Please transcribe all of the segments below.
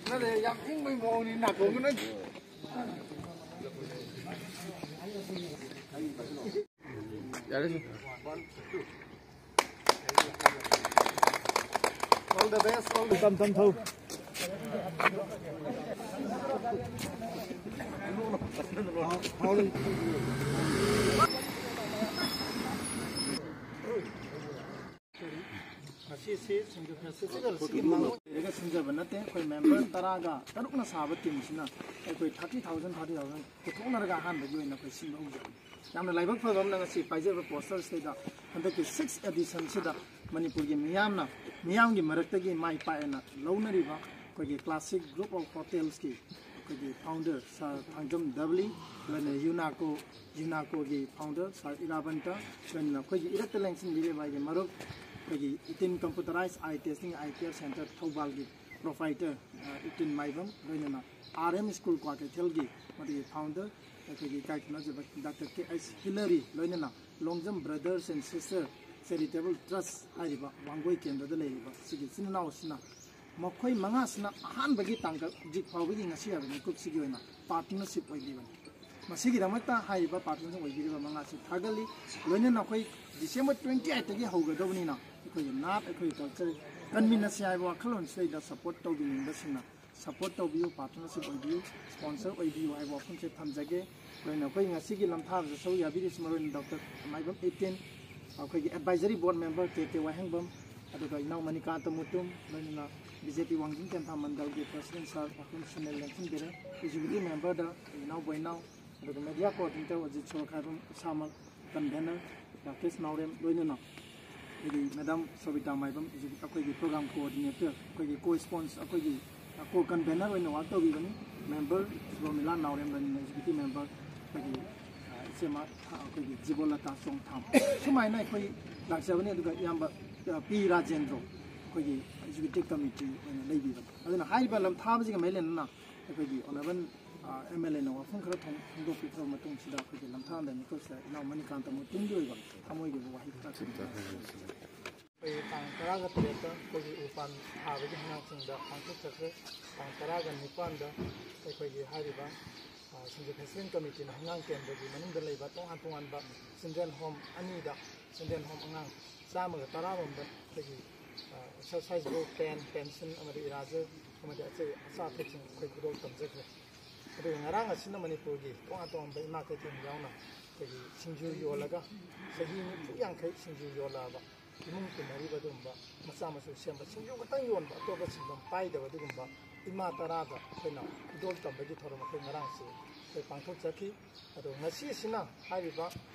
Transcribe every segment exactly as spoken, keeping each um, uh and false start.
ꯅꯠꯇꯦ, ꯌꯥꯝ ꯏꯪꯕꯩ ꯃꯑꯣꯡꯅꯤ ꯅꯥꯀꯣꯡꯗꯨꯅ꯫ ꯌꯥꯔꯦ꯫ All the best, all the ꯇꯝ ꯇꯝ ꯊꯧ꯫ ꯉꯁꯤꯁꯤ ꯁꯤꯡꯖꯨ ꯐꯦꯁꯇꯤꯚꯦꯜ ꯑꯁꯤꯒꯤ ꯃꯃꯤꯡ ꯂꯩꯔꯒ ꯁꯤꯟꯖꯕ ꯅꯠꯇꯦ꯫ ꯑꯩꯈꯣꯏ ꯃꯦꯝꯕꯔ ꯇꯔꯥꯒ ꯇꯔꯨꯛꯅ ꯁꯥꯕ ꯇꯤꯝꯁꯤꯅ ꯑꯩꯈꯣꯏ ꯊꯥꯔꯇꯤ ꯊꯥꯎꯖꯟ, ꯊꯥꯔꯇꯤ ꯊꯥꯎꯖꯟ ꯄꯨꯊꯣꯛꯅꯔꯒ ꯑꯍꯥꯟꯕꯒꯤ ꯑꯣꯏꯅ ꯑꯩꯈꯣꯏ ꯁꯤꯟꯕ ꯍꯧꯖꯕꯅꯤ꯫ ꯌꯥꯝꯅ ꯂꯥꯏꯕꯛ ꯐꯕ ꯑꯃꯅ ꯉꯁꯤ ꯄꯥꯏꯖꯔꯤꯕ ꯄꯣꯁꯇꯔꯁꯤꯗꯩꯗ ꯍꯟꯗꯛꯀꯤ ꯁꯤꯛꯁ ꯑꯦꯗꯤꯁꯟꯁꯤꯗ ꯃꯅꯤꯄꯨꯔꯒꯤ ꯃꯤꯌꯥꯝꯅ, ꯃꯤꯌꯥꯝꯒꯤ ꯃꯔꯛꯇꯒꯤ ꯃꯥꯏ ꯄꯥꯛꯑꯦꯅ ꯂꯧꯅꯔꯤꯕ ꯑꯩꯈꯣꯏꯒꯤ ꯀ꯭ꯂꯥꯁꯤꯛ ꯒ꯭ꯔꯨꯞ ꯑꯣꯐ ꯍꯣꯇꯦꯜꯁꯀꯤ ꯑꯩꯈꯣꯏꯒꯤ ꯐꯥꯎꯟꯗꯔ ꯁꯥꯔ ꯊꯥꯡꯖꯝ ꯗꯕꯂꯤ, ꯂꯣꯏꯅꯅ ꯌꯨꯅꯥꯀꯣ, ꯌꯨꯅꯥꯀꯣꯒꯤ ꯐꯥꯎꯟꯗꯔ ꯁꯥꯔ ꯏꯔꯥꯕꯟꯇ, ꯂꯣꯏꯅꯅ ꯑꯩꯈꯣꯏꯒꯤ ꯏꯔꯛꯇ ꯂꯦꯡꯁꯤꯟꯕꯤꯔꯤꯕ ꯑꯩꯒꯤ ꯃꯔꯨꯞ, ꯑꯩꯈꯣꯏꯒꯤ ꯏꯇꯤꯟ ꯀꯝꯄ꯭ꯌꯨꯇꯔꯥꯏꯖ ꯑꯥꯏ ꯇꯦꯁꯇꯤꯡ ꯑꯥꯏ ꯀꯦꯌꯔ ꯁꯦꯟꯇꯔ ꯊꯧꯕꯥꯜꯒꯤ ꯄ꯭ꯔꯣꯄ꯭ꯔꯥꯏꯇꯔ, ꯑ, ꯏꯇꯤꯟ ꯃꯥꯏꯕꯝ, ꯂꯣꯏꯅꯅ ꯑꯥꯔ ꯑꯦꯝ ꯁ꯭ꯀꯨꯜ ꯀ꯭ꯋꯥꯀꯩꯊꯦꯜꯒꯤ ꯃꯗꯨꯒꯤ ꯐꯥꯎꯟꯗꯔ, ꯑꯩꯈꯣꯏꯒꯤ ꯏꯀꯥꯏ ꯈꯨꯝꯅꯖꯕ ꯗꯥꯛꯇꯔ ꯀꯦ ꯑꯩꯆ ꯍꯤꯂꯔꯤ, ꯂꯣꯏꯅꯅ Longjam brothers and sister charitable ꯇ꯭ꯔꯁ ꯍꯥꯏꯔꯤꯕ ꯋꯥꯡꯒꯣꯏ ꯀꯦꯟꯗ꯭ꯔꯗ ꯂꯩꯔꯤꯕ ꯁꯤꯒꯤ ꯏꯆꯤꯟ ꯏꯅꯥꯎꯁꯤꯅ ꯃꯈꯣꯏ ꯃꯉꯥꯁꯤꯅ ꯑꯍꯥꯟꯕꯒꯤ ꯇꯥꯡꯀꯛ ꯍꯧꯖꯤꯛ ꯐꯥꯎꯕꯒꯤ ꯉꯁꯤ ꯍꯥꯏꯕ ꯃꯤꯀꯨꯞꯁꯤꯒꯤ ꯑꯣꯏꯅ ꯄꯥꯔꯠꯅꯔꯁꯤꯞ ꯑꯣꯏꯕꯤꯕꯅꯤ꯫ ꯃꯁꯤꯒꯤꯗꯃꯛꯇ ꯍꯥꯏꯔꯤꯕ ꯄꯥꯔꯇꯤꯁꯤꯡ ꯑꯣꯏꯕꯤꯔꯤꯕ ꯃꯉꯥꯁꯤ ꯊꯥꯒꯠꯂꯤ꯫ ꯂꯣꯏꯅꯅ ꯑꯩꯈꯣꯏ ꯗꯤꯁꯦꯝꯕꯔ ꯇ꯭ꯋꯦꯟꯇꯤ ꯑꯩꯠꯇꯒꯤ ꯍꯧꯒꯗꯧꯕꯅꯤꯅ ꯑꯩꯈꯣꯏꯒꯤ ꯅꯥꯠ, ꯑꯩꯈꯣꯏꯒꯤ ꯀꯜꯆꯔ ꯀꯟꯃꯤꯟꯅꯁꯤ ꯍꯥꯏꯕ ꯋꯥꯈꯜꯂꯣꯟꯁꯤꯗꯩꯗ ꯁꯄꯣꯔꯠ ꯇꯧꯕꯤꯅꯤꯡꯕꯁꯤꯡꯅ ꯁꯄꯣꯔꯠ ꯇꯧꯕꯤꯌꯨ, ꯄꯥꯔꯇꯅꯔꯁꯤꯞ ꯑꯣꯏꯕꯤꯌꯨ, ꯁ꯭ꯄꯣꯟꯁꯔ ꯑꯣꯏꯕꯤꯌꯨ ꯍꯥꯏꯕ ꯋꯥꯐꯝꯁꯦ ꯊꯝꯖꯒꯦ꯫ ꯂꯣꯏꯅ ꯑꯩꯈꯣꯏ ꯉꯁꯤꯒꯤ ꯂꯝꯊꯥꯕꯗ ꯁꯔꯨꯛ ꯌꯥꯕꯤꯔꯤꯁꯤ ꯃꯔꯨ ꯑꯣꯏꯅ ꯗꯣꯛꯇꯔ ꯃꯥꯏꯕꯝ ꯑꯦꯇꯦꯟ, ꯑꯩꯈꯣꯏꯒꯤ ꯑꯦꯗꯚꯥꯏꯖꯔꯤ ꯕꯣꯔꯗ ꯃꯦꯝꯕꯔ ꯀꯦ ꯀꯦ ꯋꯥꯍꯦꯡꯕꯝ, ꯑꯗꯨꯒ ꯏꯅꯥꯎ ꯃꯅꯤꯀꯥꯟꯇ ꯃꯨꯇꯨꯝ, ꯂꯣꯏꯅꯅ ꯕꯤ ꯖꯦ ꯄꯤ ꯋꯥꯡꯖꯤꯡ ꯇꯦꯟꯊꯥ ꯃꯟꯗꯜꯒꯤ ꯄ꯭ꯔꯁꯤꯗꯦꯟ ꯁꯥꯔ ꯄꯥꯈꯪ ꯁꯨꯅꯤꯜ ꯂꯦꯡꯁꯤꯟꯕꯤꯔꯦ, ꯑꯦꯛꯖꯤꯀ꯭ꯌꯨꯇꯤꯚ ꯃꯦꯝꯕꯔꯗ ꯏꯅꯥꯎ ꯕꯣꯏꯅꯥꯎ, ꯑꯗꯨꯒ ꯃꯦꯗꯤꯌꯥ ꯀꯣꯑꯣꯔꯗꯤꯅꯦꯇꯔ ꯑꯖꯤꯠ ꯁꯣꯔꯣꯛꯈꯥꯏꯕꯝ ꯏꯁꯥꯃꯛ, ꯀꯟꯚꯦꯅꯔ ꯔꯥꯀꯦꯁ ꯅꯥꯎꯔꯦꯝ, ꯂꯣꯏꯅꯅ ꯑꯩꯈꯣꯏꯒꯤ ꯃꯦꯗꯥꯝ ꯁꯣꯕꯤꯇꯥ ꯃꯥꯏꯕꯝ, ꯑꯩꯈꯣꯏꯒꯤ ꯄ꯭ꯔꯣꯒ꯭ꯔꯥꯝ ꯀꯣꯑꯣꯔꯗꯤꯅꯦꯇꯔ, ꯑꯩꯈꯣꯏꯒꯤ ꯀꯣ ꯁ꯭ꯄꯣꯟꯁ, ꯑꯩꯈꯣꯏꯒꯤ ꯀꯣ ꯀꯟꯚꯦꯅꯔ ꯑꯣꯏꯅ ꯋꯥꯔꯛ ꯇꯧꯕꯤꯕꯅꯤ꯫ ꯃꯦꯝꯕꯔ ꯔꯣꯃꯤꯂꯥ ꯅꯥꯎꯔꯦꯝ, ꯂꯣꯏꯅꯅ ꯑꯦꯛꯖꯤꯀ꯭ꯌꯨꯇꯤꯚ ꯃꯦꯝꯕꯔ ꯑꯩꯈꯣꯏꯒꯤ, ꯑ, ꯏꯆꯦꯃ, ꯑ, ꯑꯩꯈꯣꯏꯒꯤ ꯖꯤꯕꯣꯂꯇꯥ ꯆꯣꯡꯊꯥꯝ, ꯁꯨꯃꯥꯏꯅ ꯑꯩꯈꯣꯏ ꯂꯥꯛꯆꯕꯅꯤ꯫ ꯑꯗꯨꯒ ꯏꯌꯥꯝꯕ, ꯑ, ꯄꯤ ꯔꯥꯖꯦꯟꯗ꯭ꯔꯣ, ꯑꯩꯈꯣꯏꯒꯤ ꯑꯦꯛꯖꯤꯀ꯭ꯌꯨꯇꯤꯚ ꯀꯃꯤꯇꯤ ꯑꯣꯏꯅ ꯂꯩꯕꯤꯕꯅꯤ꯫ ꯑꯗꯨꯅ ꯍꯥꯏꯔꯤꯕ ꯂꯝꯊꯥꯕꯁꯤꯒ ꯃꯔꯤ ꯂꯩꯅꯅ ꯑꯩꯈꯣꯏꯒꯤ ꯑꯣꯅꯔꯦꯕꯜ, ꯑ, ꯑꯦꯝ ꯑꯦꯜ ꯑꯦꯅ ꯋꯥꯐꯝ ꯈꯔ ꯐꯣꯡ-, ꯐꯣꯡꯗꯣꯛꯄꯤꯈ꯭ꯔꯕ ꯃꯇꯨꯡꯁꯤꯗ ꯑꯩꯈꯣꯏꯒꯤ ꯂꯝꯊꯥꯕꯗ ꯃꯤꯀꯨꯞꯁꯤꯗ ꯏꯅꯥꯎ ꯃꯅꯤꯀꯥꯟꯇ ꯃꯨꯇꯨꯝꯒꯤ ꯑꯣꯏꯕ ꯊꯃꯣꯏꯒꯤ ꯑꯣꯏꯕ ꯋꯥꯍꯩ ꯈꯔ ꯊꯝꯖꯒꯦ꯫ ꯑꯩꯈꯣꯏ ꯇꯥꯡ ꯇꯔꯥꯒ ꯇꯔꯦꯠꯇ ꯑꯩꯈꯣꯏꯒꯤ ꯎ ꯄꯥꯟ ꯊꯥꯕꯒꯤ ꯍꯩꯉꯥꯡꯁꯤꯡꯗ ꯄꯥꯡꯊꯣꯛꯆꯈ꯭ꯔꯦ꯫ ꯇꯥꯡ ꯇꯔꯥꯒ ꯅꯤꯄꯥꯟꯗ ꯑꯩꯈꯣꯏꯒꯤ ꯍꯥꯏꯔꯤꯕ, ꯑ, ꯁꯤꯡꯖꯨ ꯐꯦꯁꯇꯤꯚꯦꯜ ꯀꯃꯤꯇꯤꯅ ꯍꯩꯉꯥꯡ ꯀꯦꯟꯗ꯭ꯔꯒꯤ ꯃꯅꯨꯡꯗ ꯂꯩꯕ ꯇꯣꯉꯥꯟ ꯇꯣꯉꯥꯟꯕ ꯆꯤꯜꯗ꯭ꯔꯦꯟ ꯍꯣꯝ ꯑꯅꯤꯗ, ꯆꯤꯜꯗ꯭ꯔꯦꯟ ꯍꯣꯝ ꯑꯉꯥꯡ ꯆꯥꯝꯃꯒ ꯇꯔꯥꯔꯣꯝꯗ ꯑꯩꯈꯣꯏꯒꯤ, ꯑ, ꯑꯦꯛꯁꯔꯁꯥꯏꯁ ꯕꯨꯛ, ꯄꯦꯟ, ꯄꯦꯟꯁꯤꯜ ꯑꯃꯗꯤ ꯏꯔꯥꯖꯔ ꯑꯃꯗꯤ ꯑꯆꯩ ꯑꯆꯥ ꯑꯊꯛꯁꯤꯡ ꯑꯩꯈꯣꯏ ꯈꯨꯗꯣꯜ ꯇꯝꯖꯈ꯭ꯔꯦ꯫ ꯑꯗꯨꯒ ꯉꯔꯥꯡ ꯑꯁꯤꯅ ꯃꯅꯤꯄꯨꯔꯒꯤ ꯇꯣꯉꯥꯟ ꯇꯣꯉꯥꯟꯕ ꯏꯃꯥ ꯀꯩꯊꯦꯜ ꯌꯥꯎꯅ ꯑꯩꯈꯣꯏꯒꯤ ꯁꯤꯡꯖꯨ ꯌꯣꯜꯂꯒ ꯆꯍꯤ ꯅꯤꯐꯨ ꯌꯥꯡꯈꯩ ꯁꯤꯡꯖꯨ ꯌꯣꯜꯂꯛꯑꯕ ꯏꯃꯨꯡ ꯄꯨꯟꯅꯔꯤꯕ ꯑꯗꯨꯒꯨꯝꯕ ꯃꯆꯥ ꯃꯁꯨ ꯁꯦꯝꯕ, ꯁꯤꯡꯖꯨ ꯈꯛꯇꯪ ꯌꯣꯟꯕ, ꯑꯇꯣꯞꯄ ꯁꯤꯟꯐꯝ ꯄꯥꯏꯗꯕ ꯑꯗꯨꯒꯨꯝꯕ ꯏꯃꯥ ꯇꯔꯥꯗ ꯑꯩꯈꯣꯏꯅ ꯈꯨꯗꯣꯜ ꯇꯝꯕꯒꯤ ꯊꯧꯔꯝ ꯑꯩꯈꯣꯏ ꯉꯔꯥꯡꯁꯤ ꯑꯩꯈꯣꯏ ꯄꯥꯡꯊꯣꯛꯆꯈꯤ꯫ ꯑꯗꯣ ꯉꯁꯤꯁꯤꯅ ꯍꯥꯏꯔꯤꯕ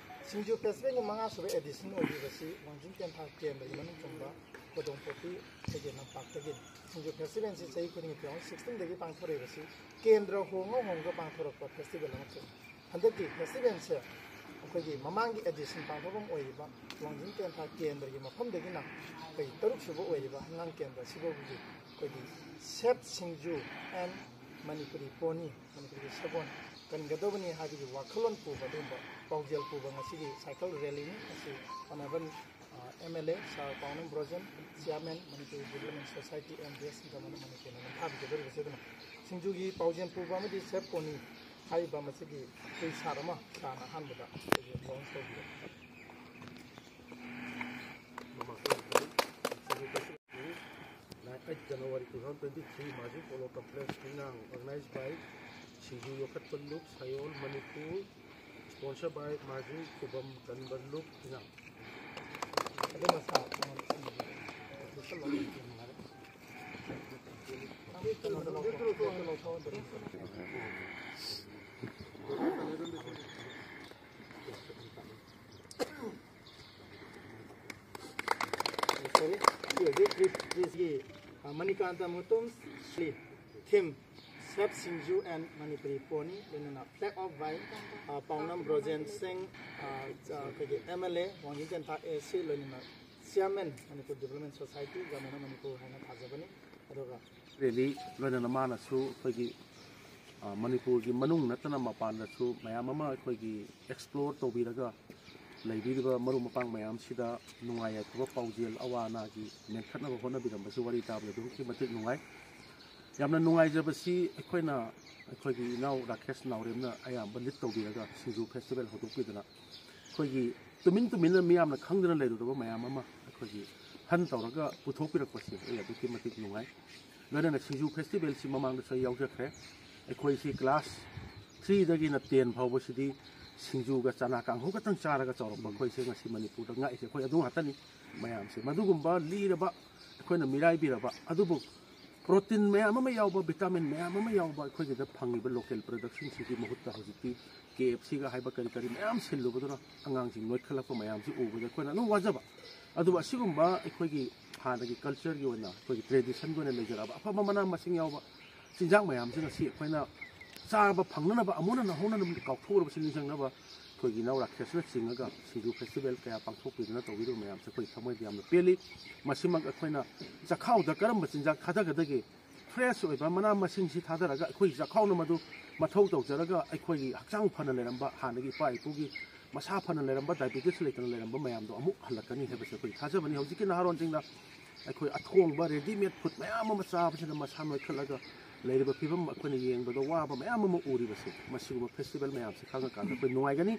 ꯁꯤꯡꯖꯨ ꯐꯦꯁꯇꯤꯚꯦꯜꯒꯤ ꯃꯉꯥꯁꯨꯕ ꯑꯦꯗꯤꯁꯟ ꯑꯣꯏꯕꯤꯕꯁꯤ ꯋꯥꯡꯖꯤꯡ ꯇꯦꯟꯊꯥ ꯀꯦꯟꯗ꯭ꯔꯒꯤ ꯃꯅꯨꯡ ꯆꯟꯕ ꯀꯣꯗꯣꯡꯄꯣꯛꯄꯤ ꯑꯩꯈꯣꯏꯒꯤ ꯂꯝꯄꯥꯛꯇꯒꯤꯅꯤ꯫ ꯁꯤꯡꯖꯨ ꯐꯦꯁꯇꯤꯚꯦꯜꯁꯤ ꯆꯍꯤ ꯈꯨꯗꯤꯡꯒꯤ ꯇꯨ ꯊꯥꯎꯖꯟ ꯁꯤꯛꯁꯇꯤꯟꯗꯒꯤ ꯄꯥꯡꯊꯣꯔꯛꯏꯕꯁꯤ ꯀꯦꯟꯗ꯭ꯔ ꯍꯣꯡꯉ ꯍꯣꯡꯉꯒ ꯄꯥꯡꯊꯣꯔꯛꯄ ꯐꯦꯁꯇꯤꯚꯦꯜ ꯑꯃꯈꯛꯅꯤ꯫ ꯍꯟꯗꯛꯀꯤ ꯐꯦꯁꯇꯤꯚꯦꯜꯁꯦ ꯑꯩꯈꯣꯏꯒꯤ ꯃꯃꯥꯡꯒꯤ ꯑꯦꯗꯤꯁꯟ ꯄꯥꯡꯊꯣꯛꯐꯝ ꯑꯣꯏꯔꯤꯕ ꯋꯥꯡꯖꯤꯡ ꯇꯦꯟꯊꯥ ꯀꯦꯟꯗ꯭ꯔꯒꯤ ꯃꯐꯝꯗꯒꯤꯅ ꯑꯩꯈꯣꯏ ꯇꯔꯨꯛ ꯁꯨꯕ ꯑꯣꯏꯔꯤꯕ ꯍꯩꯉꯥꯡ ꯀꯦꯟꯗ꯭ꯔ ꯑꯁꯤꯐꯥꯎꯕꯒꯤ ꯑꯩꯈꯣꯏꯒꯤ Save Singju and Manipuri pony, ꯃꯅꯤꯄꯨꯔꯒꯤ ꯁꯒꯣꯜ ꯀꯟꯒꯗꯕꯅꯤ ꯍꯥꯏꯕꯒꯤ ꯋꯥꯈꯜꯂꯣꯟ ꯄꯨꯕ ꯑꯗꯨꯒꯨꯝꯕ ꯄꯥꯎꯖꯦꯜ ꯄꯨꯕ ꯉꯁꯤꯒꯤ ꯁꯥꯏꯀꯜ ꯔꯦꯂꯤꯅꯤ꯫ ꯑꯁꯤ honourable M L A sir Paonam Brojen, chairman Manipur development society, M D S, ꯒꯃꯟ ꯃꯅꯤꯄꯨꯔꯅ ꯂꯝꯊꯥꯕꯤꯒꯗꯧꯔꯤꯕꯁꯤ ꯑꯗꯨꯅ ꯁꯤꯡꯖꯨꯒꯤ ꯄꯥꯎꯖꯦꯜ ꯄꯨꯕ ꯑꯃꯗꯤ ꯁꯦꯞ ꯄꯣꯅꯤ ꯍꯥꯏꯔꯤꯕ ꯃꯁꯤꯒꯤ ꯀꯨꯏ ꯁꯥꯔ ꯑꯃ ꯁꯥꯔꯅ ꯑꯍꯥꯟꯕꯗ ꯑꯩꯈꯣꯏꯒꯤ announce ꯇꯧꯕꯤꯔꯛꯏ꯫ Night eight January two thousand twenty-three, Marjing Polo Complex, Heingang, organized by Singju Yokhatpa Luk, Sayol, Manipur, sponsored by Marjing Kubam Kanba Luk, Heingang. Sorry, ꯁꯤ ꯍꯧꯖꯤꯛ ꯀ꯭ꯔꯤꯁꯀꯤ, ꯑ, ꯃꯅꯤꯀꯥꯟꯇ ꯃꯨꯇꯨꯝ ꯁ꯭ꯔꯤ ꯊꯤꯝ Save Singju and Manipuri Pony, ꯂꯣꯏꯅꯅ flag off by, ꯑ, ꯄꯥꯎꯅꯝ ꯕ꯭ꯔꯣꯖꯦꯟ ꯁꯤꯡ, ꯑ, ꯑ, ꯑꯩꯈꯣꯏꯒꯤ M L ꯑꯦ ꯋꯥꯡꯖꯤꯡ ꯇꯦꯟꯊꯥ ꯑꯦ ꯁꯤ, ꯂꯣꯏꯅꯅ ꯆꯤꯌꯥꯔꯃꯦꯟ ꯃꯅꯤꯄꯨꯔ ꯗꯤꯕ꯭ꯂꯞꯃꯦꯟ ꯁꯣꯁꯥꯏꯇꯤ, ꯒꯃꯟ ꯃꯅꯤꯄꯨꯔ ꯍꯥꯏꯅ ꯊꯥꯖꯕꯅꯤ꯫ ꯑꯗꯨꯒ ꯔꯦꯂꯤ ꯂꯣꯏꯅꯅ ꯃꯥꯅꯁꯨ ꯑꯩꯈꯣꯏꯒꯤ, ꯑ, ꯃꯅꯤꯄꯨꯔꯒꯤ ꯃꯅꯨꯡ ꯅꯠꯇꯅ ꯃꯄꯥꯟꯗꯁꯨ ꯃꯌꯥꯝ ꯑꯃ ꯑꯩꯈꯣꯏꯒꯤ ꯑꯦꯛꯁꯄ꯭ꯂꯣꯔ ꯇꯧꯕꯤꯔꯒ ꯂꯩꯕꯤꯔꯤꯕ ꯃꯔꯨꯞ ꯃꯄꯥꯡ ꯃꯌꯥꯝꯁꯤꯗ ꯅꯨꯡꯉꯥꯏ ꯌꯥꯏꯐꯕ ꯄꯥꯎꯖꯦꯜ ꯑꯋꯥ ꯑꯅꯥꯒꯤ ꯃꯦꯟꯈꯠꯅꯕ ꯍꯣꯠꯅꯕꯤꯔꯝꯕꯁꯤ ꯋꯥꯔꯤ ꯇꯥꯕꯗ ꯑꯗꯨꯛꯀꯤ ꯃꯇꯤꯛ ꯅꯨꯡꯉꯥꯏ꯫ ꯌꯥꯝꯅ ꯅꯨꯡꯉꯥꯏꯖꯕꯁꯤ ꯑꯩꯈꯣꯏꯅ ꯑꯩꯈꯣꯏꯒꯤ ꯏꯅꯥꯎ ꯔꯥꯀꯦꯁ ꯅꯥꯎꯔꯦꯝꯅ ꯑꯌꯥꯝꯕ ꯂꯤꯠ ꯇꯧꯕꯤꯔꯒ ꯁꯤꯡꯖꯨ ꯐꯦꯁꯇꯤꯚꯦꯜ ꯍꯧꯗꯣꯛꯄꯤꯗꯅ ꯑꯩꯈꯣꯏꯒꯤ ꯇꯨꯃꯤꯟ ꯇꯨꯃꯤꯟꯅ ꯃꯤꯌꯥꯝꯅ ꯈꯪꯗꯅ ꯂꯩꯔꯨꯔꯕ ꯃꯌꯥꯝ ꯑꯃ ꯑꯩꯈꯣꯏꯒꯤ ꯐꯟ ꯇꯧꯔꯒ ꯄꯨꯊꯣꯛꯄꯤꯔꯛꯄꯁꯦ ꯑꯩ ꯑꯗꯨꯛꯀꯤ ꯃꯇꯤꯛ ꯅꯨꯡꯉꯥꯏ꯫ ꯂꯣꯏꯅꯅ ꯁꯤꯡꯖꯨ ꯐꯦꯁꯇꯤꯚꯦꯜꯁꯤ ꯃꯃꯥꯡꯗꯁꯨ ꯑꯩ ꯌꯥꯎꯖꯈ꯭ꯔꯦ꯫ ꯑꯩꯈꯣꯏꯁꯤ ꯀ꯭ꯂꯥꯁ ꯊ꯭ꯔꯤꯗꯒꯤꯅ ꯇꯦꯟ ꯐꯥꯎꯕꯁꯤꯗꯤ ꯁꯤꯡꯖꯨꯒ ꯆꯅꯥ ꯀꯥꯡꯍꯧ ꯈꯛꯇꯪ ꯆꯥꯔꯒ ꯆꯥꯎꯔꯛꯄ ꯑꯩꯈꯣꯏꯁꯦ ꯉꯁꯤ ꯃꯅꯤꯄꯨꯔꯗ ꯉꯥꯛꯏꯁꯦ ꯑꯩꯈꯣꯏ ꯑꯗꯨ ꯉꯥꯛꯇꯅꯤ꯫ ꯃꯌꯥꯝꯁꯦ ꯃꯗꯨꯒꯨꯝꯕ ꯂꯤꯔꯕ ꯑꯩꯈꯣꯏꯅ ꯃꯤꯔꯥꯏꯕꯤꯔꯕ ꯑꯗꯨꯕꯨ ꯄ꯭ꯔꯣꯇꯤꯟ ꯃꯌꯥꯝ ꯑꯃ ꯌꯥꯎꯕ, ꯚꯤꯇꯥꯃꯤꯟ ꯃꯌꯥꯝ ꯑꯃ ꯌꯥꯎꯕ ꯑꯩꯈꯣꯏꯒꯤꯗ ꯐꯪꯉꯤꯕ ꯂꯣꯀꯦꯜ ꯄ꯭ꯔꯗꯛꯁꯤꯡꯁꯤꯒꯤ ꯃꯍꯨꯠꯇ ꯍꯧꯖꯤꯛꯇꯤ ꯀꯦ ꯑꯦꯐ ꯁꯤꯒ ꯍꯥꯏꯕ ꯀꯔꯤ ꯀꯔꯤ ꯃꯌꯥꯝ ꯁꯤꯜꯂꯨꯕꯗꯨꯅ ꯑꯉꯥꯡꯁꯤꯡ ꯅꯣꯏꯈꯠꯂꯛꯄ ꯃꯌꯥꯝꯁꯤ ꯎꯕꯗ ꯑꯩꯈꯣꯏꯅ ꯑꯗꯨꯝ ꯋꯥꯖꯕ꯫ ꯑꯗꯨꯕꯨ ꯑꯁꯤꯒꯨꯝꯕ ꯑꯩꯈꯣꯏꯒꯤ ꯍꯥꯟꯅꯒꯤ ꯀꯜꯆꯔꯒꯤ ꯑꯣꯏꯅ ꯑꯩꯈꯣꯏꯒꯤ ꯇ꯭ꯔꯦꯗꯤꯁꯟꯒꯤ ꯑꯣꯏꯅ ꯂꯩꯖꯔꯛꯑꯕ ꯑꯐꯕ ꯃꯅꯥ ꯃꯁꯤꯡ ꯌꯥꯎꯕ ꯆꯤꯟꯖꯥꯛ ꯃꯌꯥꯝꯁꯤ ꯉꯁꯤ ꯑꯩꯈꯣꯏꯅ ꯆꯥꯕ ꯐꯪꯅꯅꯕ ꯑꯃꯨꯛ ꯍꯟꯅ ꯅꯧꯍꯧꯅꯅ ꯀꯥꯎꯊꯣꯛꯎꯔꯕꯁꯤ ꯅꯤꯡꯁꯤꯡꯅꯕ ꯑꯩꯈꯣꯏꯒꯤ ꯏꯅꯥꯎ ꯔꯥꯀꯦꯁꯅ ꯆꯤꯡꯉꯒ ꯁꯤꯡꯖꯨ ꯐꯦꯁꯇꯤꯚꯦꯜ ꯀꯌꯥ ꯄꯥꯡꯊꯣꯛꯄꯤꯗꯨꯅ ꯇꯧꯕꯤꯔꯤꯕ ꯃꯌꯥꯝꯁꯦ ꯑꯩꯈꯣꯏ ꯊꯃꯣꯏꯗ ꯌꯥꯝꯅ ꯄꯦꯜꯂꯤ꯫ ꯃꯁꯤꯃꯛ ꯑꯩꯈꯣꯏꯅ ꯆꯥꯛꯈꯥꯎꯗ ꯀꯔꯝꯕ ꯆꯤꯟꯖꯥꯛ ꯊꯥꯗꯒꯗꯒꯦ? ꯐ꯭ꯔꯦꯁ ꯑꯣꯏꯕ ꯃꯅꯥ ꯃꯁꯤꯡꯁꯤ ꯊꯥꯗꯔꯒ ꯑꯩꯈꯣꯏꯒꯤ ꯆꯥꯛꯈꯥꯎꯅ ꯃꯗꯨ ꯃꯊꯧ ꯇꯧꯖꯔꯒ ꯑꯩꯈꯣꯏꯒꯤ ꯍꯛꯆꯥꯡ ꯐꯅ ꯂꯩꯔꯝꯕ, ꯍꯥꯟꯅꯒꯤ ꯏꯄꯥ ꯏꯄꯨꯒꯤ ꯃꯁꯥ ꯐꯅ ꯂꯩꯔꯝꯕ, ꯗꯥꯏꯕꯤꯇꯤꯁ ꯂꯩꯇꯅ ꯂꯩꯔꯝꯕ ꯃꯌꯥꯝꯗꯣ ꯑꯃꯨꯛ ꯍꯜꯂꯛꯀꯅꯤ ꯍꯥꯏꯕꯁꯦ ꯑꯩꯈꯣꯏ ꯊꯥꯖꯕꯅꯤ꯫ ꯍꯧꯖꯤꯛꯀꯤ ꯅꯍꯥꯔꯣꯟꯁꯤꯡꯅ ꯑꯩꯈꯣꯏ ꯑꯊꯣꯡꯕ ꯔꯦꯗꯤꯃꯦꯗ ꯐꯨꯗ ꯃꯌꯥꯝ ꯑꯃ ꯆꯥꯕꯁꯤꯅ ꯃꯁꯥ ꯅꯣꯏꯈꯠꯂꯒ ꯂꯩꯔꯤꯕ ꯐꯤꯕꯝ ꯑꯩꯈꯣꯏꯅ ꯌꯦꯡꯕꯗ ꯋꯥꯕ ꯃꯌꯥꯝ ꯑꯃ ꯎꯔꯤꯕꯁꯦ ꯃꯁꯤꯒꯨꯝꯕ ꯐꯦꯁꯇꯤꯚꯦꯜ ꯃꯌꯥꯝꯁꯦ ꯈꯪꯉꯀꯥꯟꯗ ꯑꯩꯈꯣꯏ ꯅꯨꯡꯉꯥꯏꯒꯅꯤ꯫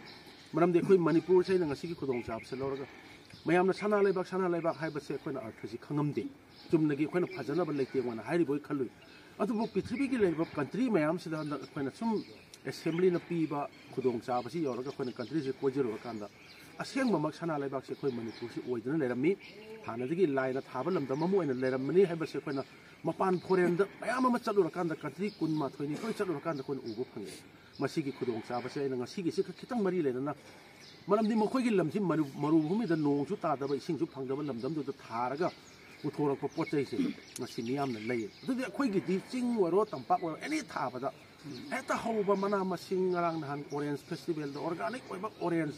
ꯃꯔꯝꯗꯤ ꯑꯩꯈꯣꯏ ꯃꯅꯤꯄꯨꯔꯁꯦ ꯑꯩꯅ ꯉꯁꯤꯒꯤ ꯈꯨꯗꯣꯡꯆꯥꯕꯁꯦ ꯂꯧꯔꯒ ꯃꯌꯥꯝꯅ ꯁꯅꯥ ꯂꯩꯕꯥꯛ, ꯁꯅꯥ ꯂꯩꯕꯥꯛ ꯍꯥꯏꯕꯁꯦ ꯑꯩꯈꯣꯏꯅ ꯑꯔꯊꯁꯤ ꯈꯪꯉꯝꯗꯦ꯫ ꯆꯨꯝꯅꯒꯤ ꯑꯩꯈꯣꯏꯅ ꯐꯖꯅꯕ ꯂꯩꯇꯦꯡ ꯑꯣꯏꯅ ꯍꯥꯏꯔꯤꯕꯣꯏ ꯈꯜꯂꯨꯏ꯫ ꯑꯗꯨꯕꯨ ꯄ꯭ꯔꯤꯊꯤꯕꯤꯒꯤ ꯂꯩꯔꯤꯕ ꯀꯟꯇ꯭ꯔꯤ ꯃꯌꯥꯝꯁꯤꯗ ꯍꯟꯗꯛ ꯑꯩꯈꯣꯏꯅ ꯁꯨꯝ ꯑꯦꯁꯦꯝꯕ꯭ꯂꯤꯅ ꯄꯤꯕ ꯈꯨꯗꯣꯡꯆꯥꯕꯁꯤ ꯌꯧꯔꯒ ꯑꯩꯈꯣꯏꯅ ꯀꯟꯇ꯭ꯔꯤꯁꯦ ꯀꯣꯏꯖꯔꯨꯔꯀꯥꯟꯗ ꯑꯁꯦꯡꯕꯃꯛ ꯁꯅꯥ ꯂꯩꯕꯥꯛꯁꯦ ꯑꯩꯈꯣꯏ ꯃꯅꯤꯄꯨꯔꯁꯤ ꯑꯣꯏꯗꯨꯅ ꯂꯩꯔꯝꯃꯤ꯫ ꯍꯥꯟꯅꯗꯒꯤ ꯂꯥꯏꯅ ꯊꯥꯕ ꯂꯝꯗꯝ ꯑꯃ ꯑꯣꯏꯅ ꯂꯩꯔꯝꯕꯅꯤ ꯍꯥꯏꯕꯁꯦ ꯑꯩꯈꯣꯏꯅ ꯃꯄꯥꯟ ꯐꯣꯔꯦꯟꯗ ꯃꯌꯥꯝ ꯑꯃ ꯆꯠꯂꯨꯔꯀꯥꯟꯗ, ꯀꯟꯇ꯭ꯔꯤ ꯀꯨꯟ ꯃꯥꯊꯣꯏ ꯅꯤꯊꯣꯏ ꯆꯠꯂꯨꯔꯀꯥꯟꯗ ꯑꯩꯈꯣꯏꯅ ꯎꯕ ꯐꯪꯉꯦ꯫ ꯃꯁꯤꯒꯤ ꯈꯨꯗꯣꯡꯆꯥꯕꯁꯦ ꯑꯩꯅ ꯉꯁꯤꯒꯤꯁꯤꯒ ꯈꯤꯇꯪ ꯃꯔꯤ ꯂꯩꯅꯅ, ꯃꯔꯝꯗꯤ ꯃꯈꯣꯏꯒꯤ ꯂꯝꯁꯤ ꯃꯔꯨ-, ꯃꯔꯨꯚꯨꯃꯤꯗ ꯅꯣꯡꯁꯨ ꯇꯥꯗꯕ, ꯏꯁꯤꯡꯁꯨ ꯐꯪꯗꯕ ꯂꯝꯗꯝꯗꯨꯗ ꯊꯥꯔꯒ ꯄꯨꯊꯣꯔꯛꯄ ꯄꯣꯠ ꯆꯩꯁꯦ ꯉꯁꯤ ꯃꯤꯌꯥꯝꯅ ꯂꯩ꯫ ꯑꯗꯨꯗꯤ ꯑꯩꯈꯣꯏꯒꯤꯗꯤ ꯆꯤꯡ ꯑꯣꯏꯔꯣ, ꯇꯝꯄꯥꯛ ꯑꯣꯏꯔꯣ, ꯑꯦꯅꯤ ꯊꯥꯕꯗ ꯍꯦꯛꯇ ꯍꯧꯕ ꯃꯅꯥ ꯃꯁꯤꯡ, ꯉꯔꯥꯡ ꯅꯍꯥꯟ ꯑꯣꯔꯦꯟꯖ ꯐꯦꯁꯇꯤꯚꯦꯜꯗ ꯑꯣꯔꯒꯥꯅꯤꯛ ꯑꯣꯏꯕ ꯑꯣꯔꯦꯟꯖ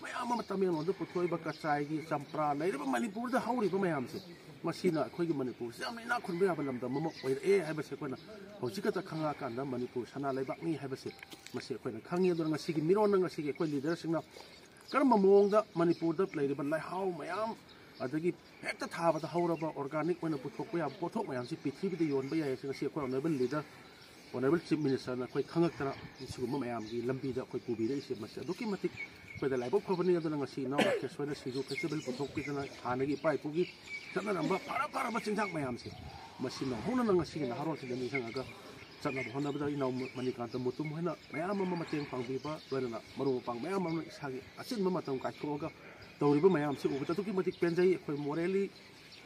ꯃꯌꯥꯝ ꯑꯃ ꯇꯃꯦꯡꯂꯣꯡꯗ ꯄꯨꯊꯣꯛꯏꯕ, ꯀꯆꯥꯏꯒꯤ, ꯆꯝꯄ꯭ꯔꯥ, ꯂꯩꯔꯤꯕ ꯃꯅꯤꯄꯨꯔꯗ ꯍꯧꯔꯤꯕ ꯃꯌꯥꯝꯁꯦ, ꯃꯁꯤꯅ ꯑꯩꯈꯣꯏꯒꯤ ꯃꯅꯤꯄꯨꯔꯁꯦ ꯌꯥꯝꯅ ꯏꯅꯥꯛ ꯈꯨꯟꯕ ꯌꯥꯕ ꯂꯝꯗꯝ ꯑꯃ ꯑꯣꯏꯔꯛꯑꯦ ꯍꯥꯏꯕꯁꯦ ꯑꯩꯈꯣꯏꯅ ꯍꯧꯖꯤꯛ ꯈꯛꯇ ꯈꯪꯉꯛꯑꯀꯥꯟꯗ ꯃꯅꯤꯄꯨꯔ ꯁꯅꯥ ꯂꯩꯕꯥꯛꯅꯤ ꯍꯥꯏꯕꯁꯦ ꯃꯁꯤ ꯑꯩꯈꯣꯏꯅ ꯈꯪꯉꯤ꯫ ꯑꯗꯨꯅ ꯉꯁꯤꯒꯤ ꯃꯤꯔꯣꯟꯅ ꯉꯁꯤꯒꯤ ꯑꯩꯈꯣꯏ ꯂꯤꯗꯔꯁꯤꯡꯅ ꯀꯔꯝꯕ ꯃꯑꯣꯡꯗ ꯃꯅꯤꯄꯨꯔꯗ ꯂꯩꯔꯤꯕ ꯂꯩꯍꯥꯎ ꯃꯌꯥꯝ, ꯑꯗꯒꯤ ꯍꯦꯛꯇ ꯊꯥꯕꯗ ꯍꯧꯔꯕ organic ꯑꯣꯏꯅ ꯄꯨꯊꯣꯛꯄ ꯌꯥꯕ ꯄꯣꯠꯊꯣꯛ ꯃꯌꯥꯝꯁꯤ ꯄ꯭ꯔꯤꯊꯤꯕꯤꯗ ꯌꯣꯟꯕ ꯌꯥꯏ ꯍꯥꯏꯁꯤ ꯉꯁꯤ ꯑꯩꯈꯣꯏ honourable leader, honourable chief ministerꯅ ꯑꯩꯈꯣꯏ ꯈꯪꯉꯛꯇꯅ ꯁꯤꯒꯨꯝꯕ ꯃꯌꯥꯝꯒꯤ ꯂꯝꯕꯤꯗ ꯑꯩꯈꯣꯏ ꯄꯨꯕꯤꯔꯛꯏꯁꯦ, ꯃꯁꯤ ꯑꯗꯨꯛꯀꯤ ꯃꯇꯤꯛ ꯑꯩꯈꯣꯏꯗ ꯂꯥꯏꯕꯛ ꯐꯕꯅꯤ꯫ ꯑꯗꯨꯅ ꯉꯁꯤ ꯏꯅꯥꯎ ꯔꯥꯀꯦꯁ ꯍꯣꯏꯅ ꯁꯤꯡꯖꯨ festival ꯄꯨꯊꯣꯛꯄꯤꯗꯅ ꯍꯥꯟꯅꯒꯤ ꯏꯄꯥ ꯏꯄꯨꯒꯤ ꯆꯠꯅꯔꯝꯕ ꯐꯔ ꯐꯔꯕ ꯆꯤꯟꯖꯥꯛ ꯃꯌꯥꯝꯁꯦ ꯃꯁꯤ ꯅꯧꯍꯧꯅꯅ ꯉꯁꯤꯒꯤ ꯅꯍꯥꯔꯣꯜꯁꯤꯡꯗ ꯅꯤꯡꯁꯤꯡꯉꯒ ꯆꯠꯅꯕ ꯍꯣꯠꯅꯕꯗ ꯏꯅꯥꯎ ꯃꯅꯤꯀꯥꯟꯇ ꯃꯨꯇꯨꯝ ꯍꯣꯏꯅ ꯃꯌꯥꯝ ꯑꯃ ꯃꯇꯦꯡ ꯄꯥꯡꯕꯤꯕ, ꯂꯣꯏꯅꯅ ꯃꯔꯨꯞ ꯃꯄꯥꯡ ꯃꯌꯥꯝ ꯑꯃꯅ ꯏꯁꯥꯒꯤ ꯑꯆꯤꯟꯕ ꯃꯇꯝ ꯀꯥꯏꯊꯣꯛꯑꯒ ꯇꯧꯔꯤꯕ ꯃꯌꯥꯝꯁꯤ ꯎꯕꯗ ꯑꯗꯨꯛꯀꯤ ꯃꯇꯤꯛ ꯄꯦꯟꯖꯩ꯫ ꯑꯩꯈꯣꯏ morally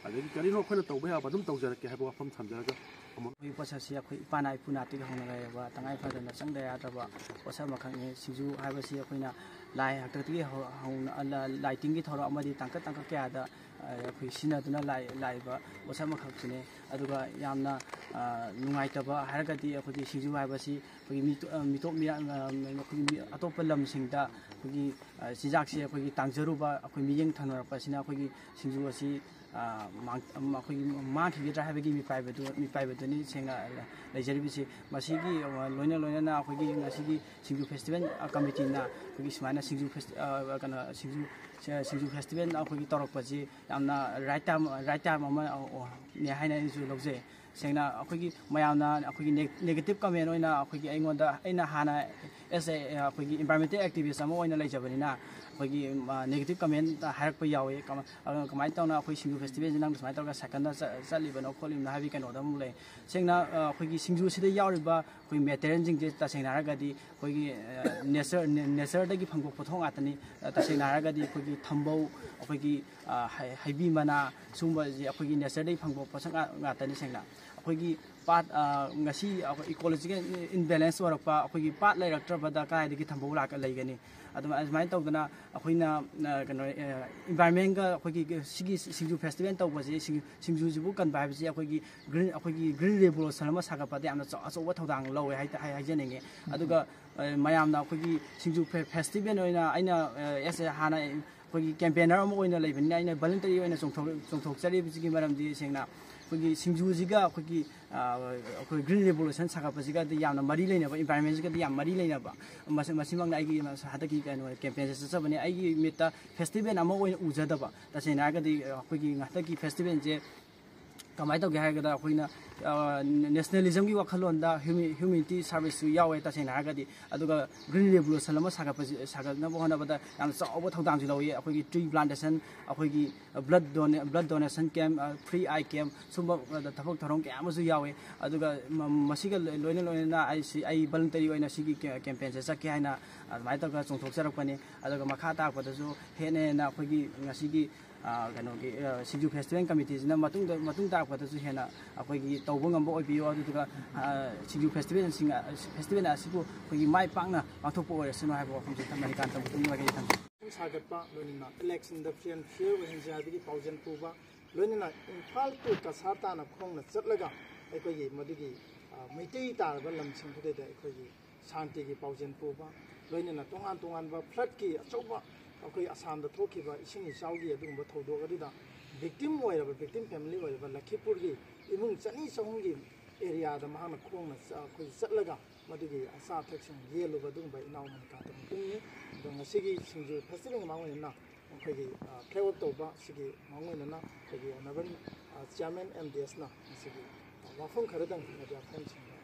ꯑꯗꯒꯤ ꯀꯔꯤꯅꯣ ꯑꯩꯈꯣꯏꯅ ꯇꯧꯕ ꯌꯥꯕ ꯑꯗꯨꯝ ꯇꯧꯖꯔꯛꯀꯦ ꯍꯥꯏꯕ ꯋꯥꯐꯝ ꯊꯝꯖꯔꯒ ꯑꯃꯨꯛ ꯑꯩꯈꯣꯏꯒꯤ ꯄꯣꯠꯁꯛꯁꯤ ꯑꯩꯈꯣꯏ ꯏꯄꯥ ꯏꯄꯨ ꯅꯥꯇꯒꯤ ꯍꯧꯅ ꯂꯩꯔꯕ ꯇꯉꯥꯏ ꯐꯗꯅ ꯆꯪꯗ ꯌꯥꯗ꯭ꯔꯕ ꯄꯣꯠꯁꯛ ꯑꯃꯈꯛꯅꯤ꯫ ꯁꯤꯡꯖꯨ ꯍꯥꯏꯕꯁꯤ ꯑꯩꯈꯣꯏꯅ ꯂꯥꯏ ꯍꯥꯛꯇꯛꯇꯒꯤ ꯍꯧ-, ꯍꯧꯅ, ꯑ, ꯂ-, ꯂꯥꯏ ꯇꯤꯟꯒꯤ ꯊꯧꯔꯝ ꯑꯃꯗꯤ ꯇꯥꯡꯀꯛ ꯇꯥꯡꯀꯛ ꯀꯌꯥꯗ, ꯑ, ꯑꯩꯈꯣꯏ ꯁꯤꯖꯤꯟꯅꯗꯨꯅ ꯂꯥꯏ-, ꯂꯥꯛꯏꯕ ꯄꯣꯠꯁꯛ ꯑꯃꯈꯛꯁꯤꯅꯤ꯫ ꯑꯗꯨꯒ ꯌꯥꯝꯅ, ꯑ, ꯅꯨꯡꯉꯥꯏꯇꯕ ꯍꯥꯏꯔꯒꯗꯤ ꯑꯩꯈꯣꯏꯒꯤ ꯁꯤꯡꯖꯨ ꯍꯥꯏꯕꯁꯤ ꯑꯩꯈꯣꯏꯒꯤ ꯃꯤꯇꯣ-, ꯑ, ꯃꯤꯇꯣꯞ ꯃꯤꯌꯥ-, ꯑ, ꯑꯩꯈꯣꯏꯒꯤ ꯃꯤ ꯑꯇꯣꯞꯄ ꯂꯝꯁꯤꯡꯗ ꯑꯩꯈꯣꯏꯒꯤ, ꯑ, ꯆꯤꯟꯖꯥꯛꯁꯦ ꯑꯩꯈꯣꯏꯒꯤ ꯇꯥꯡꯖꯔꯨꯕ ꯑꯩꯈꯣꯏ ꯃꯤꯠꯌꯦꯡ ꯊꯪꯅꯔꯛꯄꯁꯤꯅ ꯑꯩꯈꯣꯏꯒꯤ ꯁꯤꯡꯖꯨ ꯑꯁꯤ, ꯑ, ꯃꯥꯡ-, ꯑꯝ, ꯑꯩꯈꯣꯏꯒꯤ ꯃꯥꯡꯈꯤꯒꯗ꯭ꯔꯥ ꯍꯥꯏꯕꯒꯤ ꯃꯤꯄꯥꯏꯕꯗꯨ, ꯃꯤꯄꯥꯏꯕꯗꯨꯅꯤ ꯁꯦꯡꯅ ꯂꯩꯖꯔꯤꯕꯁꯤ꯫ ꯃꯁꯤꯒꯤ, ꯑ, ꯂꯣꯏꯅ ꯂꯣꯏꯅꯅ ꯑꯩꯈꯣꯏꯒꯤ ꯉꯁꯤꯒꯤ ꯁꯤꯡꯖꯨ festival, ꯑ, committeeꯅ ꯑꯩꯈꯣꯏꯒꯤ ꯁꯨꯃꯥꯏꯅ ꯁꯤꯡꯖꯨ festi-, ꯑ, ꯀꯩꯅꯣ, ꯁꯤꯡꯖꯨ, ꯁꯤꯡꯖꯨ festival ꯑꯩꯈꯣꯏꯒꯤ ꯇꯧꯔꯛꯄꯁꯤ ꯌꯥꯝꯅ right time, right time ꯑꯃ, ꯑ, ꯑ, ꯅꯦ ꯍꯥꯏꯅ ꯑꯩꯁꯨ ꯂꯧꯖꯩ꯫ ꯁꯦꯡꯅ ꯑꯩꯈꯣꯏꯒꯤ ꯃꯌꯥꯝꯅ ꯑꯩꯈꯣꯏꯒꯤ neg-, negative comment ꯑꯣꯏꯅ ꯑꯩꯈꯣꯏꯒꯤ ꯑꯩꯉꯣꯟꯗ, ꯑꯩꯅ ꯍꯥꯟꯅ as a, ꯑꯩꯈꯣꯏꯒꯤ environmental activist ꯑꯃ ꯑꯣꯏꯅ ꯂꯩꯖꯕꯅꯤꯅ ꯑꯩꯈꯣꯏꯒꯤ, ꯑ, negative comment ꯍꯥꯏꯔꯛꯄ ꯌꯥꯎꯏ꯫ ꯀꯃ-, ꯑ, ꯀꯃꯥꯏꯅ ꯇꯧꯅ ꯑꯩꯈꯣꯏ ꯁꯤꯡꯖꯨ festivalꯁꯤ ꯅꯪ ꯁꯨꯃꯥꯏꯅ ꯇꯧꯔꯒ cycleꯗ ꯆ-, ꯆꯠꯂꯤꯕꯅꯣ ꯈꯣꯠꯂꯤꯕꯅꯣ ꯍꯥꯏꯕꯒꯤ ꯀꯩꯅꯣꯗ ꯑꯃꯨꯛ ꯂꯩ꯫ ꯁꯦꯡꯅ, ꯑ, ꯑꯩꯈꯣꯏꯒꯤ ꯁꯤꯡꯖꯨꯁꯤꯗ ꯌꯥꯎꯔꯤꯕ ꯑꯩꯈꯣꯏ materialꯁꯤꯡꯁꯦ ꯇꯁꯦꯡꯅ ꯍꯥꯏꯔꯒꯗꯤ ꯑꯩꯈꯣꯏꯒꯤ, ꯑ, nature, ꯅꯦ-, natureꯗꯒꯤ ꯐꯪꯕ ꯄꯣꯠꯊꯣꯛ ꯉꯥꯛꯇꯅꯤ꯫ ꯑ, ꯇꯁꯦꯡꯅ ꯍꯥꯏꯔꯒꯗꯤ ꯑꯩꯈꯣꯏꯒꯤ ꯊꯝꯕꯧ, ꯑꯩꯈꯣꯏꯒꯤ, ꯑ, ꯍꯩ-, ꯍꯩꯕꯤ ꯃꯅꯥ, ꯁꯨꯝꯕꯁꯦ ꯑꯩꯈꯣꯏꯒꯤ natureꯗꯒꯤ ꯐꯪꯕ ꯄꯣꯠꯁꯛ ꯉꯥ-, ꯉꯥꯛꯇꯅꯤ ꯁꯦꯡꯅ꯫ ꯑꯩꯈꯣꯏꯒꯤ ꯄꯥꯠ, ꯑ, ꯉꯁꯤ ꯑꯩꯈꯣꯏ ecological imbalance ꯑꯣꯏꯔꯛꯄ, ꯑꯩꯈꯣꯏꯒꯤ ꯄꯥꯠ ꯂꯩꯔꯛꯇ꯭ꯔꯕꯗ ꯀꯗꯥꯏꯗꯒꯤ ꯊꯝꯕꯧ ꯂꯥꯛꯀ-, ꯂꯩꯒꯅꯤ? ꯑꯗꯨꯃꯥꯏ-, ꯑꯗꯨꯃꯥꯏꯅ ꯇꯧꯗꯅ ꯑꯩꯈꯣꯏꯅ, ꯑ, ꯀꯩꯅꯣ, ꯑ, environmentꯒ ꯑꯩꯈꯣꯏꯒꯤ ꯁꯤꯒꯤ ꯁꯤꯡꯖꯨ festival ꯇꯧꯕꯁꯤ, ꯁꯤꯡ-, ꯁꯤꯡꯖꯨꯁꯤꯕꯨ ꯀꯟꯕ ꯍꯥꯏꯕꯁꯤ ꯑꯩꯈꯣꯏꯒꯤ green, ꯑꯩꯈꯣꯏꯒꯤ green revolution ꯑꯃ ꯁꯥꯒꯠꯄꯗ ꯌꯥꯝꯅ ꯆꯥꯎ-, ꯑꯆꯧꯕ ꯊꯧꯗꯥꯡ ꯂꯧꯋꯦ ꯍꯥꯏ-, ꯍꯥꯏ-, ꯍꯥꯏꯖꯅꯤꯡꯉꯤ꯫ ꯑꯗꯨꯒ, ꯑ, ꯃꯌꯥꯝꯅ ꯑꯩꯈꯣꯏꯒꯤ ꯁꯤꯡꯖꯨ fe-, festival ꯑꯣꯏꯅ ꯑꯩꯅ, ꯑ, as a ꯍꯥꯟꯅ ꯑꯩꯈꯣꯏꯒꯤ campaigner ꯑꯃ ꯑꯣꯏꯅ ꯂꯩꯕꯅꯤꯅ ꯑꯩꯅ voluntary ꯑꯣꯏꯅ ꯆꯣꯡꯊꯣꯛ-, ꯆꯣꯡꯊꯣꯛꯆꯔꯤꯕꯁꯤꯒꯤ ꯃꯔꯝꯗꯤ ꯁꯦꯡꯅ ꯑꯩꯈꯣꯏꯒꯤ ꯁꯤꯡꯖꯨꯁꯤꯒ ꯑꯩꯈꯣꯏꯒꯤ ꯑꯩꯈꯣꯏ ꯒ꯭ꯔꯤꯟ ꯔꯦꯚꯣꯂꯨꯁꯟ ꯁꯥꯒꯠꯄꯁꯤꯒꯗꯤ ꯌꯥꯝꯅ ꯃꯔꯤ ꯂꯩꯅꯕ, ꯏꯟꯚꯥꯏꯔꯣꯟꯃꯦꯟꯁꯤꯒꯗꯤ ꯌꯥꯝ ꯃꯔꯤ ꯂꯩꯅꯕ꯫ ꯃꯁꯤ ꯃꯁꯤꯃꯛꯅ ꯑꯩꯒꯤ ꯍꯟꯗꯛꯀꯤ ꯀꯩꯅꯣ ꯀꯦꯝꯄꯦꯟꯁꯦ ꯆꯠꯆꯕꯅꯦ꯫ ꯑꯩꯒꯤ ꯃꯤꯠꯇ ꯐꯦꯁꯇꯤꯚꯦꯜ ꯑꯃ ꯑꯣꯏꯅ ꯎꯖꯗꯕ, ꯇꯁꯦꯡꯅ ꯍꯥꯏꯔꯒꯗꯤ ꯑꯩꯈꯣꯏꯒꯤ ꯍꯟꯗꯛꯀꯤ ꯐꯦꯁꯇꯤꯚꯦꯜꯁꯦ ꯀꯃꯥꯏꯅ ꯇꯧꯒꯦ ꯍꯥꯏꯔꯒꯗ ꯑꯩꯈꯣꯏꯅ ꯅꯦꯁꯅꯦꯂꯤꯖꯝꯒꯤ ꯋꯥꯈꯜꯂꯣꯟꯗ ꯍ꯭ꯌꯨꯃꯤ ꯍ꯭ꯌꯨꯃꯦꯅꯤꯇꯤ ꯁꯥꯔꯚꯤꯁꯁꯨ ꯌꯥꯎꯋꯦ꯫ ꯇꯁꯦꯡꯅ ꯍꯥꯏꯔꯒꯗꯤ ꯑꯗꯨꯒ ꯒ꯭ꯔꯤꯟ ꯔꯦꯚꯣꯂꯨꯁꯟ ꯑꯃ ꯁꯥꯒꯠꯄꯁꯤ ꯁꯥꯒꯠꯅꯕ ꯍꯣꯠꯅꯕꯗ ꯌꯥꯝꯅ ꯆꯥꯎꯕ ꯊꯧꯗꯥꯡꯁꯨ ꯂꯧꯏ꯫ ꯑꯩꯈꯣꯏꯒꯤ ꯇ꯭ꯔꯤ ꯄ꯭ꯂꯥꯟꯇꯦꯁꯟ, ꯑꯩꯈꯣꯏꯒꯤ ꯕ꯭ꯂꯠ ꯕ꯭ꯂꯠ ꯗꯣꯅꯦꯁꯟ ꯀꯦꯝ, ꯐ꯭ꯔꯤ ꯑꯥꯏ ꯀꯦꯝ, ꯁꯨꯝꯕ ꯊꯕꯛ ꯊꯧꯔꯝ ꯀꯌꯥ ꯑꯃꯁꯨ ꯌꯥꯎꯋꯤ꯫ ꯑꯗꯨꯒ ꯃꯁꯤꯒ ꯂꯣꯏꯅ ꯂꯣꯏꯅꯅ ꯑꯩꯁꯤ ꯑꯩ ꯚꯣꯂꯨꯟꯇꯔꯤ ꯑꯣꯏꯅ ꯁꯤꯒꯤ ꯀꯦꯝꯄꯦꯟꯁꯦ ꯆꯠꯀꯦ ꯍꯥꯏꯅ ꯑꯗꯨꯃꯥꯏꯅ ꯇꯧꯔꯒ ꯆꯣꯡꯊꯣꯛꯆꯔꯛꯄꯅꯤ꯫ ꯑꯗꯨꯒ ꯃꯈꯥ ꯇꯥꯔꯛꯄꯗꯁꯨ ꯍꯦꯟꯅ ꯍꯦꯟꯅ ꯑꯩꯈꯣꯏꯒꯤ ꯉꯁꯤꯒꯤ ꯀꯩꯅꯣꯒꯤ ꯁꯤꯡꯖꯨ ꯐꯦꯁꯇꯤꯚꯦꯜ ꯀꯃꯤꯇꯤꯁꯤꯅ ꯃꯇꯨꯡꯗ ꯃꯇꯨꯡ ꯇꯥꯔꯛꯄꯗꯁꯨ ꯍꯦꯟꯅ ꯑꯩꯈꯣꯏꯒꯤ ꯇꯧꯕ ꯉꯝꯕ ꯑꯣꯏꯕꯤꯌꯨ꯫ ꯑꯗꯨꯗꯨꯒ ꯁꯤꯡꯖꯨ ꯐꯦꯁꯇꯤꯚꯦꯜꯁꯤꯡ ꯐꯦꯁꯇꯤꯚꯦꯜ ꯑꯁꯤꯕꯨ ꯑꯩꯈꯣꯏꯒꯤ ꯃꯥꯏ ꯄꯥꯛꯅ ꯄꯥꯡꯊꯣꯛꯄ ꯑꯣꯏꯔꯁꯅꯨ ꯍꯥꯏꯕ ꯋꯥꯐꯝꯁꯤ ꯊꯝꯖꯅꯤꯡꯉꯤ꯫ ꯃꯅꯤꯀꯥꯟꯇ ꯃꯇꯨꯡ ꯃꯥꯏꯀꯩꯗ ꯊꯝꯖꯒꯦ꯫ ꯁꯥꯒꯠꯄ, ꯂꯣꯏꯅꯅ ꯏꯂꯦꯛꯁꯟꯗ ꯐ꯭ꯔꯤ ꯑꯦꯟ ꯐꯤꯌꯔ ꯑꯣꯏꯍꯟꯁꯤ ꯍꯥꯏꯕꯒꯤ ꯄꯥꯎꯖꯦꯜ ꯄꯨꯕ, ꯂꯣꯏꯅꯅ ꯏꯝꯐꯥꯜ ꯇꯨ ꯀꯁꯥꯔ ꯇꯥꯅ ꯈꯣꯡꯅ ꯆꯠꯂꯒ ꯑꯩꯈꯣꯏꯒꯤ ꯃꯗꯨꯒꯤ ꯃꯩꯇꯩ ꯇꯥꯔꯕ ꯂꯝꯁꯤꯡꯗꯨꯗ ꯑꯩꯈꯣꯏꯒꯤ ꯁꯥꯟꯇꯤꯒꯤ ꯄꯥꯎꯖꯦꯜ ꯄꯨꯕ, ꯂꯣꯏꯅꯅ ꯇꯣꯉꯥꯟ ꯇꯣꯉꯥꯟꯕ ꯐ꯭ꯂꯠꯀꯤ ꯑꯆꯧꯕ ꯑꯩꯈꯣꯏ ꯑꯁꯥꯝꯗ ꯊꯣꯛꯈꯤꯕ ꯏꯁꯤꯡ ꯏꯆꯥꯎꯒꯤ ꯑꯗꯨꯒꯨꯝꯕ ꯊꯧꯗꯣꯛ ꯑꯗꯨꯗ ꯚꯤꯛꯇꯤꯝ ꯑꯣꯏꯔꯕ, ꯚꯤꯛꯇꯤꯝ ꯐꯦꯃꯤꯂꯤ ꯑꯣꯏꯔꯕ ꯂꯈꯤꯄꯨꯔꯒꯤ ꯏꯃꯨꯡ ꯆꯅꯤ ꯆꯍꯨꯝꯒꯤ ꯑꯦꯔꯤꯌꯥꯗ ꯃꯍꯥꯛꯅ ꯈꯣꯡꯅ ꯑꯩꯈꯣꯏ ꯆꯠꯂꯒ ꯃꯗꯨꯒꯤ ꯑꯆꯥ ꯑꯊꯛꯁꯤꯡ ꯌꯦꯜꯂꯨꯕ ꯑꯗꯨꯒꯨꯝꯕ ꯏꯅꯥꯎ ꯃꯅꯤꯀꯥꯟꯇ ꯃꯇꯨꯡꯅꯤ꯫ ꯑꯗꯣ ꯉꯁꯤꯒꯤ ꯁꯤꯡꯖꯨ ꯐꯦꯁꯇꯤꯚꯦꯜꯒꯤ ꯃꯥꯡꯑꯣꯏꯅꯅ ꯑꯩꯈꯣꯏꯒꯤ ꯐ꯭ꯂꯦꯛ ꯑꯣꯐ ꯇꯧꯕ ꯁꯤꯒꯤ ꯃꯥꯡꯑꯣꯏꯅꯅ ꯑꯩꯈꯣꯏꯒꯤ ꯑꯣꯅꯔꯦꯕꯜ ꯆꯤꯌꯥꯔꯃꯦꯟ ꯑꯦꯝ ꯗꯤ ꯑꯦꯁꯅ ꯉꯁꯤꯒꯤ ꯋꯥꯐꯝ ꯈꯔꯗꯪ ꯃꯦꯗꯤꯌꯥ ꯐ꯭ꯔꯦꯟꯁꯤꯡꯗ